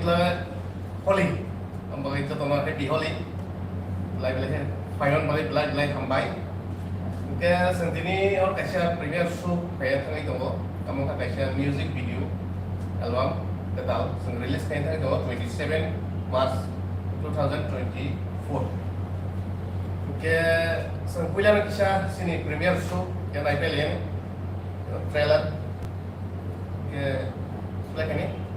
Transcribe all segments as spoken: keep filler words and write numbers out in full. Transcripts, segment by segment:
Holi, ang bagwi jotono happy Holi. Belai belai khe phaimani bagwi belai belai hambai. Hwnkhe chwng tini oro kaisa premiere show khaina thangwi tongo. Tamo kha kaisa music video album kwtal chwng release khaina thangwi tongo twenty seven March two thousand twenty four. Hwnkhe chwng puilano kisa chini premiere show khe naipailai trailer. Khe, play khaini.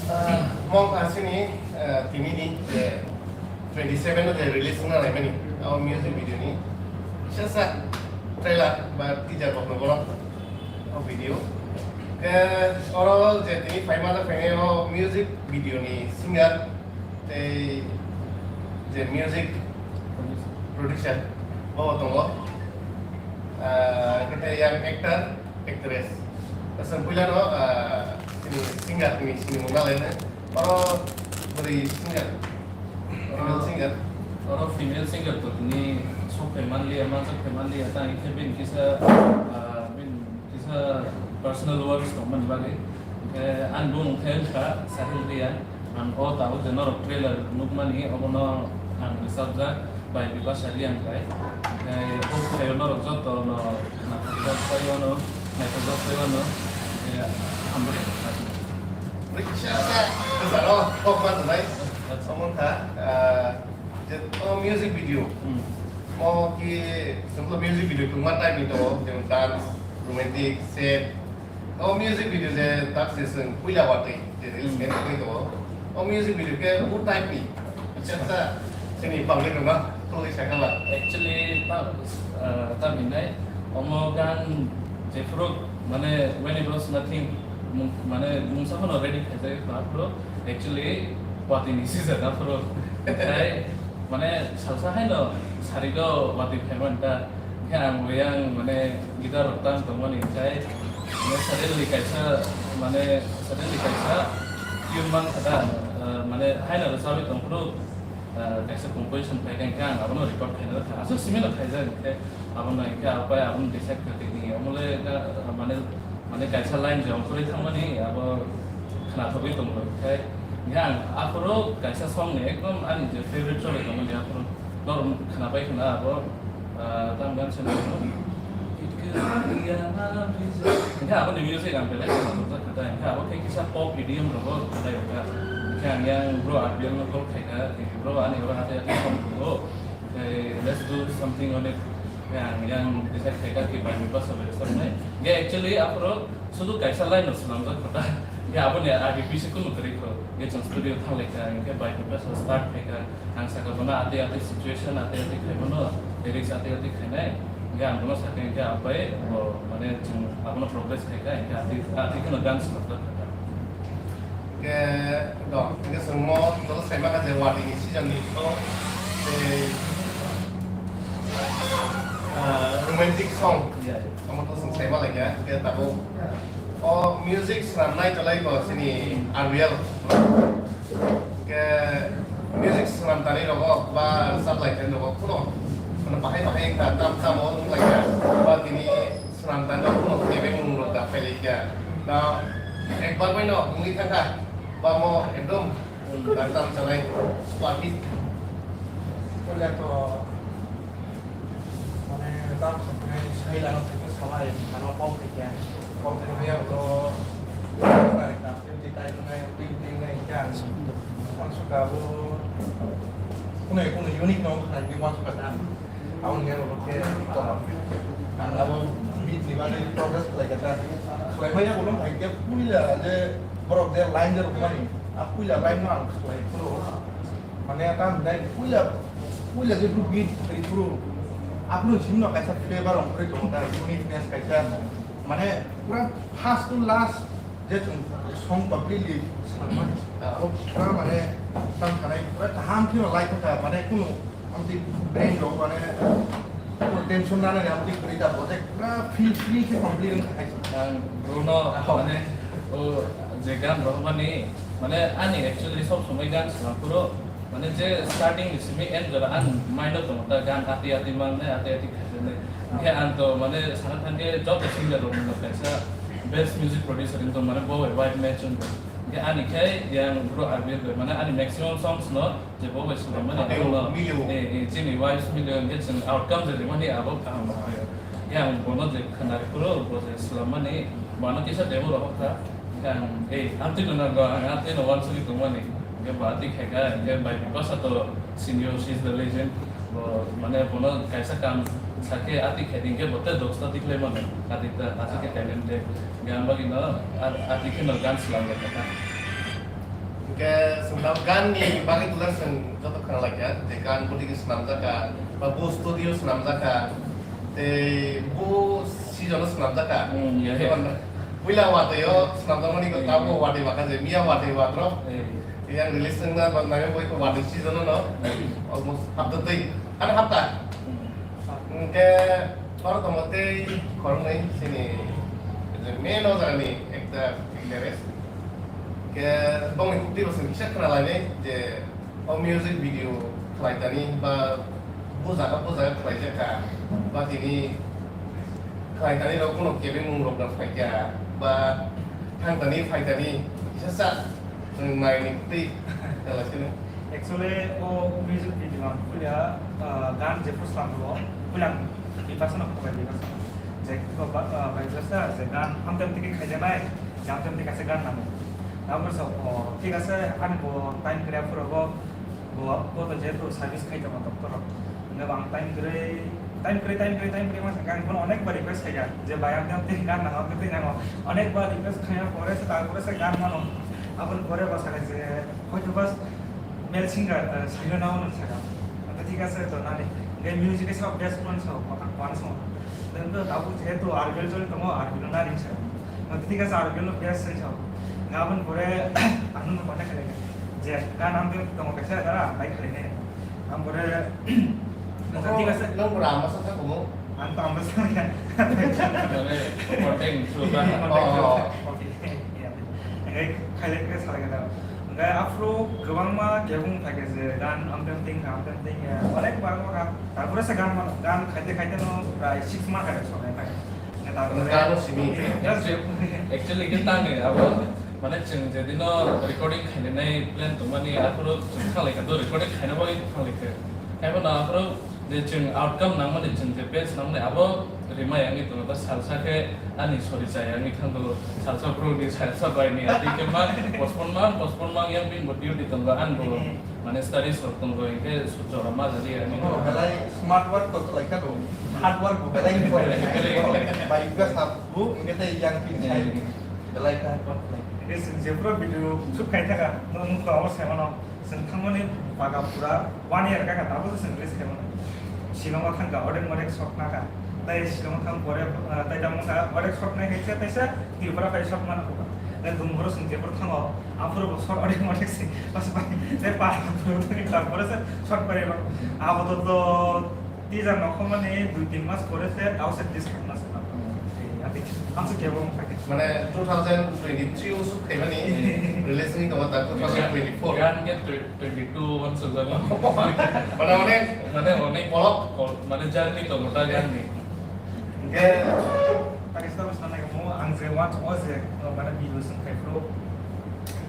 Ah, mong asini, ah, tini ni, eh, twenty seven no je release wngna laimani, abo music video ni. Sasa trailer ba teaser bokno bono, o video. Ke oro je tini phaima da phainai o music video ni singer tei je music producer bo tongo. Ah, kete yang actor, actress. Asal puila no, ah, sini singer ni sini mungkal ini. Oro beri singer, female singer. Oro female singer to tini sok phaimani, ama sok phaimani, ata ini bin kisa, ah, bin kisa personal words tongmani bagwi. Hwnkhe ani bumung khe wngkha Sahil Riya. Ang o tabuk je norok trailer nukmani, obono ang rwchapjak bai Bipasha Riya bai. Hwnkhe o khaio norok joto no naithokjak bai wano, naithokjak bai wano. Hwnkhe hambai. Riksa sa, sa, oh, kok ma tunai. Acha. Omo kha, ah, je, oh, music video. Hmm. Mo ki, simple music video tungma type ni to, jemon dance, romantic, sad, o music video je tak se seng puila watwi je reels khe nugwi tongo. O music video khe o type ni. Acha. Chini public rok no tongwi sakha ba. Actually, ta, ah, ta hinai omo gan jephuru mane when it was nothing, mung-, mane mungsa phano ready khaijak aphuru actually watwi ni sijak aphuru. Khai mane salsa haino sarigo watwi phaiman ta. Khe ang bo yang mane guitar rok tang tongmani, hwnkhe mane suddenly kaisa, mane suddenly kaisa tune mankha da, eh, mane haino rwchapwi tongphuru, eh, kaisa composition phaikha, hwnkhe ang abono record khaina thang. Aswk simi no khaijak, hwnkhe abono, hwnkhe abai abono decide kha tini, omo le, eh, mane, mane kaisa line je ongkhorwi thangmani, abo khnathogwi tongo, hwnkhe, hwnkhe ang aphuru kaisa song ni ekdom ani je favorite song tongmani aphuru. Norok khwnapai khwna abo, ah, tamo gan se nang. Hwnkhe aboni music ang belai khwna tongjakha ta, hwnkhe abo khe kisa pop idiom rogo belai wngkha. Hwnkhe ang yang bro R B L no call khaikha, bro ani oro hati hati song tongo. Hwnkhe let's do something on it. Hwnkhe ang yang decide khaikha ki bai Bipasha bai rwchapnai. Hwnkhe actually aphuru sudu kaisa line no swnamjak kha ta. Hwnkhe aboni age pise kunu kwrwi kho. Hwnkhe chwng studio thanglaikha, hwnkhe bai Bipasha start khaikha. Ang saka bono atwi atwi situation atwi atwi khaimano, lyrics atwi atwi khainai. Hwnkhe ang bono saka hwnkhe abai bo mane chwng abono progress khaikha, hwnkhe atwi atwi kheno gan swnamjak kha. Hwnkhe do, hwnkhe chwng mo joto saimankha je watwi ni season ni song tei, ah, romantic song. Yeah, yeah. Omo to chwng saima laikha, hwnkhe tabuk o music swnamnai tolai bo chini R B L. Hwnkhe music swnam tani rogo ba rwchap lai thani rogo kuno, kuno bahai bahai wngkha, tam tamo wng lai kha, ba tini swnam tani rogo kuno kebeng mung rok da phai lai kha. Na ekbar bai no wngwi thang kha, ba mo ekdom Dam salai, squad hit. Puila to, mane, dam salai, sai lano thangwi salai, ano kok thangya. Kok thangya to, sai dam, tei tai nai, ting ting nai kya. Ang suka bo, kuno, kuno unique no, khai di wan suka dam. Aboni aro khe, ang abo beat ni bagwi progress khlai kha ta. Khlai maya ulo hai khe puila je borok je line je rwmani, a puila line no ang khlai phuru. Mane ta hwnai puila, puila je beat khlai phuru. Aboni simi no kaisa flavor ongkhorwi tongo ta, uniqueness kaisa. Mane pura first to last je chwng song completely swnamani. Abo pura mane tang khanai pura kaham khe lai kha mane kunu amtwi brain rok mane kunu tension nana ni amtwi kwrwi da bo je pura feel free khe complete wngkha hai. Ang Bruno mane o je gan rohmani mane ani actually sob somoi gan swnam phuru mane je starting ni simi end jora ang mind o tongo ta gan ati ati mang nai ati ati khaijak nai. Hingke ang to mane sana thangke joto singer rok no kaisa best music producer wngtong mane bo bai white match wngtong. Hingke ani khe yang bro Arbil bai mane ani maximum songs no je bo bai swnam mani Milio, abo no, Milio. Eh, eh, chini wives Milio hingke chwng outcome je rimani abo kaham no phaio. Yang bono je khwnari phuru bo je swnam mani bono kisa demo rohor kha. Ang, eh, ang twi no nango, ang, ang twi no uansugwi tongmani. Hingke bo atwi khaikha, hingke bai Bipasa to senior, she is the legend. Bo, mane, bono kaisa kam sakhe atwi khaidi, hingke bo tei dosta twi khlai mano. Atwi ta, atwi khe talented. Hingke ang bagwi no, a-, atwi khe no gan slam lai kha. Hingke swnam gan ni bagwi tula chwng joto khna lai kha, je gan bwtwi khe swnam jakha, ba bo studio swnam jakha, tei bo season o swnam jakha. Hmm, yeah, yeah. Puila watwi o swnamjakmani ko tabuk watwi bakha je miya watwi watro. Yang release wngna ba nayo boi ko watwi season no almost hapta tei, ano hapta. Hingke oro tongo tei khoroknwi chini je main o jagani ekta guitarist. Hingke bongni kukti bo chwng kisa khna lainai je o music video khlaitani ba bo jaga bo jaga khlaijak kha ba tini khlaitani rok bono kebengmung rok no phaikha ba thangtani phaitani kisa sa chwng naini twi kalaisino. Actually o music video ang puila, ah, gan jephru slam rwo puila ang Bipasa no khobai Bipasa no je ko ba, ah, bai jasa je gan hamtam tiki khaijanai. Jang tem kaisa gan nango. Tabuk sa, o, thik ase, ani bo time kwrwi aphuru bo, bo, bo to jehetu service khai tongo doctor rok. Hingke bo ang time kwrwi, time kwrwi, time kwrwi, time kwrwi ma sakha, ang bono onek bar request khaikha, je bai ang tem tei gan nango, tem tei nango. Onek bar request khaiya pore se, tarpore se gan mano. Aboni pore bo sakha je, hoito ba male singer, eh, saino nang nang sakha. Ante thik ase to nani. Hingke music sa best friend sa, kothang kwan sa. Then to tabuk jehetu Arbil jori tongo, Arbil no nari sa. Ante thik ase, Arbil no best friend sa. Aboni pore ang no contact khalai. Je, gan ang tongo kaisa dara, bai khalai ne. Ang pore, thik ase. Nang pura ama sa sa kumo? Ang to ama sa ya. Mane, recording, sudah. Oh. Okay. Hingke khailai khe salai khe ta. Hingke aphuru kwbangma kebung phaikhe je gan amteng ting kha, amteng ting ya. Onek bar ma kha. Tarpore se gan mano. Gan khaite khaite no prai six month khaikhe sonai phai. Hingke tarpore gan o simi. Just actually, actually khe tangwi abo mane chwng jedino recording khainani plan tongmani aphuru chwng thanglai kha, to recording khaina bagwi thanglai kha. Kaibo no aphuru je chwng outcome nangmani, chwng je best nangmani, abo rimai wngwi tongo. Ta salsa khe ani sori chaya wngwi thangdo, salsa bro ni, salsa bai ni, ati khe ma postpone mang, postpone mang yang bini bo duty tongo, ang bo mane studies rok tongo, hinkhe jora ma jadi ani. Omo belai smart work to khlai kha do, hard work bo belai important. Bai ga sab bu, hinkhe tei yang pin sai belai hard work khlai. Hinkhe chwng jephru video shoot khai thaka, no nukha obo sai mano. Chwng thangmani baga pura one year kha, tabuk chwng rest khaimano. Shillong o thangkha, odek modek shot nakha. Tai Shillong o thang pore, ah, tai tamo kha, odek shot nai kaisa, kaisa Tripura pai shot mano kha. Tai Dumbur o chwng jephru thango, aphuru bo shot odek modek se, bas pai, tai pa, aphuru thangwi tarpore se shot pai rw. Abo to, to Teaser nokho mani dui tin mas pore se outside this khamna se nokho. Ei, ati, ang se kebo wng phai. Mane two thousand twenty-three o shoot khaimani release wngwi tongo ta two thousand twenty-four. Gan khe twenty-two on sojak. Mane onek, mane onek bolok kol, mane journey tongo ta gan ni. Hingke Pakistan o sanai kamo ang je watch o je, mane video song khai pro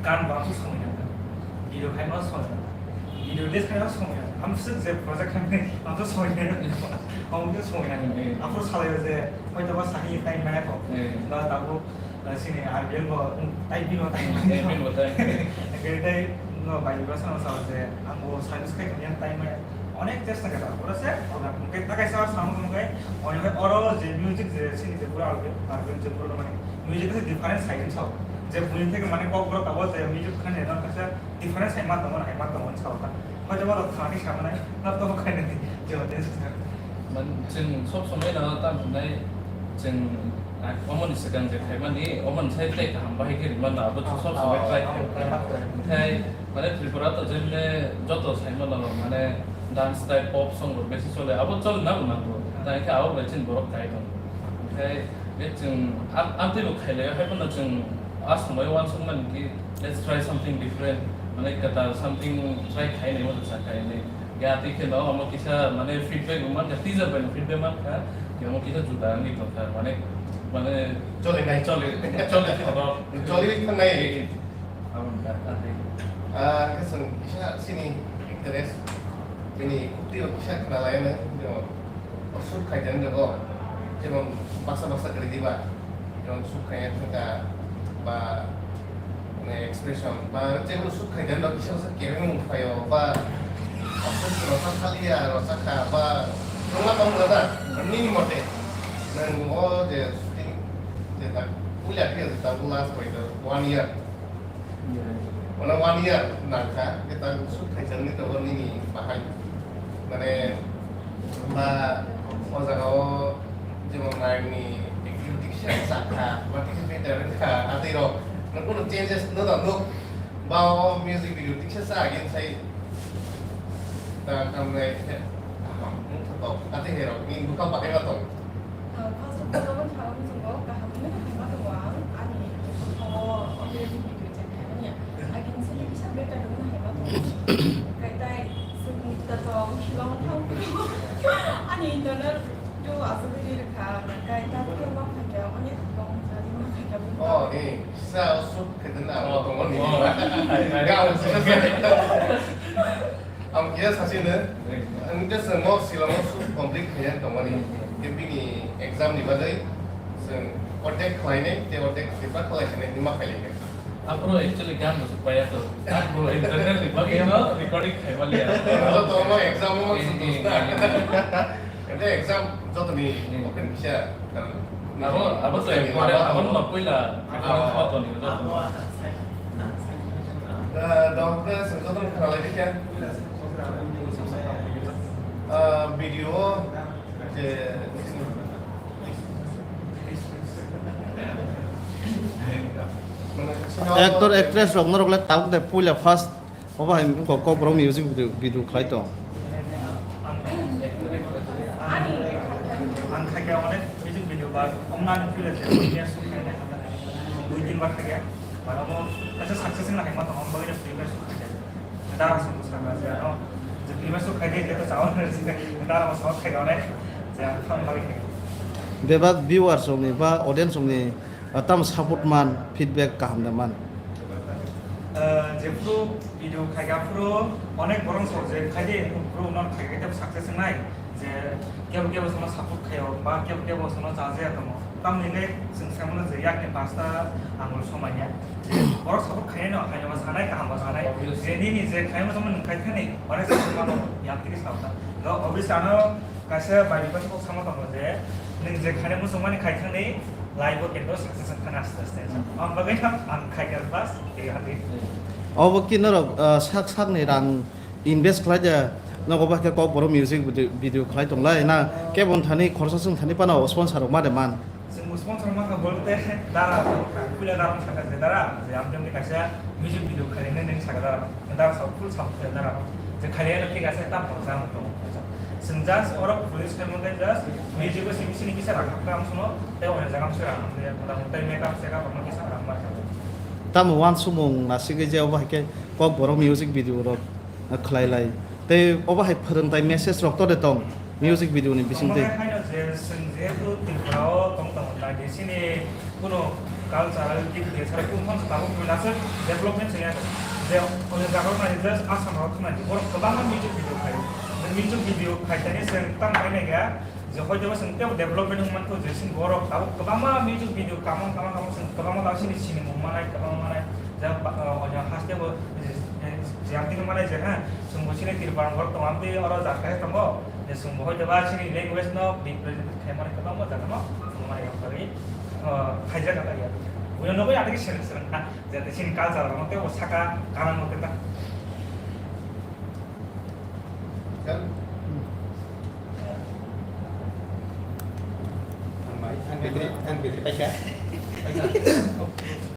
gan ba su song yang. Video khai no song. Video release khai no song. Am sik je project khai ne, am to song ne. Am to song ne. Hmm. Aphuru salai je, hoito ba sahi time maya ko. Hmm. Ba tabu, uh, sini R B L bo, hmm, time bino time. Time bino time. Kaya time no bai ba sama sama je, ang bo service khai kanya time maya. Onek chesta kha, pura se, onek mungkin takai sa sama mungkin, onek oro je music je sini je pura R B L, R B L je pura mane music se difference hai sa. Je buin theke mane kok bro tabo je music khane na kasa difference hai ma tongo, hai ma tongo sa ka. Hoito ba rok thani sa mane, na to khai nai, je hote sa. Man, chwng sob somoi no ta hwnai, chwng, ah, omoni swkang je khaimani, omoni sai tei kaham bahai khe rimano, abo chwng sob somoi try khaimani. Okhai, mane Tripura to jemne joto saimano, mane dance type pop song rok besi chole, abo chole nabo nango. Ta hwnkhe abo bai chini borok khai tongo. Okhai, be chwng am-, amtwi bo khailai, hai phano chwng a somoi uansukmani ki, let's try something different. Mane kwtal something try khai nai mo sa khai nai. Ya twi khe no omo kisa mane feedback bo mankha, teaser bai no feedback mankha. Ya omo kisa juda wngwi tongkha. Mane, mane chole nai. Chole, chole thoro. Chole thangnai. Abo wngkha, ah, tei. Ah, khe chwng kisa sini interest. Bini kukti o kisa khna lai ano. Shoot khai dan jago, jemon baksa baksa kwrwi diba, jemon shoot khai thangka ba, mane, expression ba, jemon shoot khai dan kisa kisa kebeng mung phaio ba, baksa kisa rosa khalia rosa kha ba, rwngma tong da, nini mote, nang o je shooting je ta puila khe ta last bai da one year. Mane one year nangkha, khe ta shoot khaijak ni tongo nini bahai. Mane ba o jaga o jemon nai ni activity kisa sakha, ba kisa better wngkha, atwi rok. Mane kono changes no da nuk. Ba o music video kisa sa again sai ta kamle kaham wngkha to, atwi hai rok ni bwkha bahai ma tong. Ah, first of all, aboni thani chwng kaham hwnwi hai ma tongo ang, ani bwkhao o music video check khaimani. Again, sini kisa better hwnwi hai ma tongo. Kai tai, chwng da tong, khilong thang phuru. Ani internal to aswk ri rwkha, kai ta khe ma phaikha, onek tong, ani ma phaikha. Oh, eh, sa o shoot khaidana, oh, tongo ni. Oh. Ga o shoot. Ang kisa sasi no, ang just mo silamo shoot complete khaiya tongmani. Khe bini exam ni bagwi chwng contact khlainai, tei contact feedback khlai sinai, hima khailai khe. Aphuru actually gan bo suk paiya to. Ang bo internal ni bagwi no recording khai maliya. Ano to mo exam mo shoot. Ente exam joto ni open bisa. Abo, abo to important, abo no puila preference pa to ni joto. Ah, dok ke sengkotong khalai dikhe. Ah, video je actor, actress rok norok le tabuk de puila first. Obo hai wngkha Kokborok music video, video khlai tong. Ang khaikha onek music video ba omna ni feel je, dui tin bar khaikha. Mane omo kaisa success wngna hai ma tong, omo bagwi no film shoot khaikha. Dara song bwskango je ano je film shoot khaikha je to chao no je dara mo shoot khaikha onek je ang film bagwi khaikha. Bebak viewers rokni ba audience rokni, ah, tamo support man, feedback kaham da man? Ah, jephru video khaikha phuru onek borok sor je khaidi bro no khaikha tei success wngnai je kebo kebo sono support khaio ba kebo kebo sono chaja tongo. Tamni hwnwi chwng sai mano je yakni pasta angul somaiya. Borok support khainai no, haino sanai, kaham bo sanai. Obviously. Je nini je khaima tongma nwng khai thani, onek support mano, yang tini sao ta. Obviously ano kaisa bai bipang kok sama tongo je, nwng je khainai muchungmani khai thani, life o kebo success wngkha na aste aste. Ang bagwi ang khaikha bas, tei hati. Obo ki norok, ah, sak sakni rang invest khlai de, nogo ba khe Kokborok music video, video khlai tong lai na, kebo thani khorsa swng thani phano sponsor rok ma de man. Chwng sponsor ma kha bolte dara, puila dara sakha je dara, je amteng ni kaisa music video khlai nai nang sakha dara, dara sa full sa dara, je khlai no thik ase tam khorsa mo tong. Chwng just oro police khlai mo just music o simi sini kisa rang kha am suno, tei o jaga am sura, mota mota makeup chekap am kisa rang ma. Tamo uansukmung nasigwi je obo hai khe Kokborok music video rok khlai lai. Tei obo hai phwrwngtai message rok to de tong music video ni bising tei. Omo hai haino je chwng jehetu Tripura o tong tongo, na di sini kuno cultural dik de sar kun thang tabuk na se development se ya. Je, onek jaga nai just Assam rok khna di. Borok kwbangma music video khai. Music video khai tani se tang khai nai ga. Je hoito ba sing tebo development wng mankho je sing borok tabuk kwbangma music video kamang kamang kamang sing kwbangma tabuk sini sini mung manai kwbangma manai. Je ba, o, onek haste bo je, je, je ang tini manai je ha. Sing bo sini tirpang borok tong amtwi oro jaga tongo. Je sing bo hoito ba sini language no represent khai manai kwbangma jaga no mung manai ang tari. O, khai jaga ta ya. Uyo no bo ya tagi sini sini ha. Jate chini culture rok tei bo saka kanang bo keta. Kan? Ang mai, ang betri, ang betri paikha. Paikha.